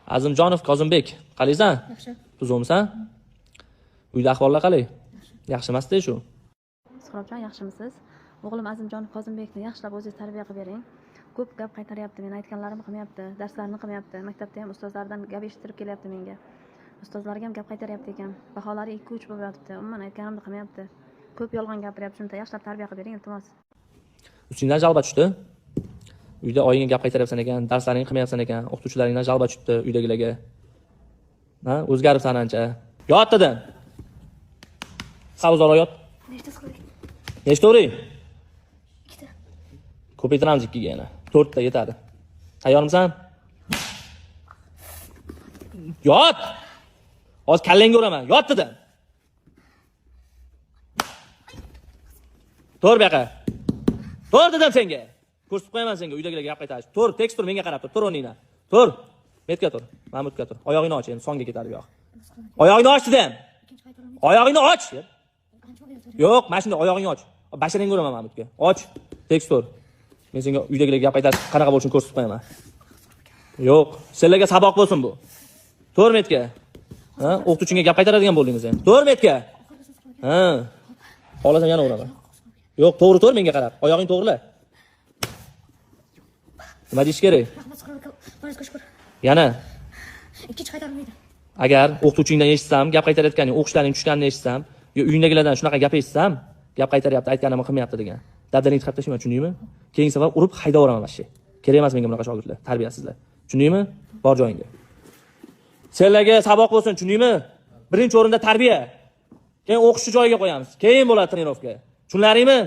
Azimjonov Kozimbek, qalaysan? Yaxshi. Tuzukmisan? Uyda ahvollar qalay? Yaxshi emasda shu. Suhrobjon, yaxshimisiz? O'g'lim Azimjonov Qozimbekni yaxshilab o'zingiz tarbiya qilib bering. Ko'p gap qaytaryapti, meni aytganlarimni qilmayapti, darslarini qilmayapti. Maktabda ham ustozlardan gap eshittirib kelyapti menga. Ustozlarga ham gap qaytaryapti ekan. Baholari 2-3 bo'lib yotibdi. Umuman aytganimni qilmayapti. Ko'p yolg'on gapiryapti. Shuni yaxshilab tarbiya qilib bering, iltimos. Ustingdan жалоба tushdi. Uyda oyingga gap qaytaryapsan ekan, darslaringni qilmayapsan ekan, o'qituvchilaringdan жалоба tushibdi uydagilarga. Ha, o'zgaribsan ancha. Yot dedim. Sal uzoqroq yot. Nechta qildik? Nechta uring? Ikkita. Ko'paytiramiz ikkiga yana. To'rtta yetadi. Tayyormisan? Yot! Hozir kallangga uraman. Yot dedim. Tur bu yoqqa. Tur dedim senga. Ko'rsatib qo'yaman senga uydagilarga gap qaytarish. Tur, tekst tur, menga qarab tur. Tur o'rningdan. Tur. Metga tur. Mahmudga tur. Oyog'ingni och endi songa ketadi bu yoq. Oyog'ingni och dedim. Ikkinchi qaytarim. Oyog'ingni och. Qancha o'ylayapti? Yo'q, mana shunday oyog'ingni och. Basharangga uraman Mahmudga. Och. Tekst tur. Men senga uydagilarga gap qaytarish qanaqa bo'lishini ko'rsatib qo'yaman. Yo'q, senlarga saboq bo'lsin bu. Tur metga. Ha, o'qituvchingga gap qaytaradigan bo'ldingmi sen? Tur metga. Ha. Xohlasam yana uraman. Yo'q, to'g'ri tur menga qarab. Oyog'ingni to'g'rila. Nima deyish kerak? Rahmat, Suhrob aka. Boringizga shukur. Yana Ikkinchi qaytarim edi. Agar o'qituvchingdan eshitsam, gap qaytarayotganing, o'qishlaring tushganini eshitsam, yo uyingdagilardan shunaqa gap eshitsam, gap qaytaryapti, aytganimni qilmayapti degan. Dabdalangni chiqarib tashlayman, tushundingmi? Keyingi safar urib haydab yuboraman mana shu. Kerak emas menga bunaqa shogirdlar, tarbiyasizlar. Tushundingmi? Bor joyingga. Senlarga saboq bo'lsin, tushundingmi? Birinchi o'rinda tarbiya. Keyin o'qishni joyiga qo'yamiz. Keyin bo'ladi тренировка. Tushunlaringmi?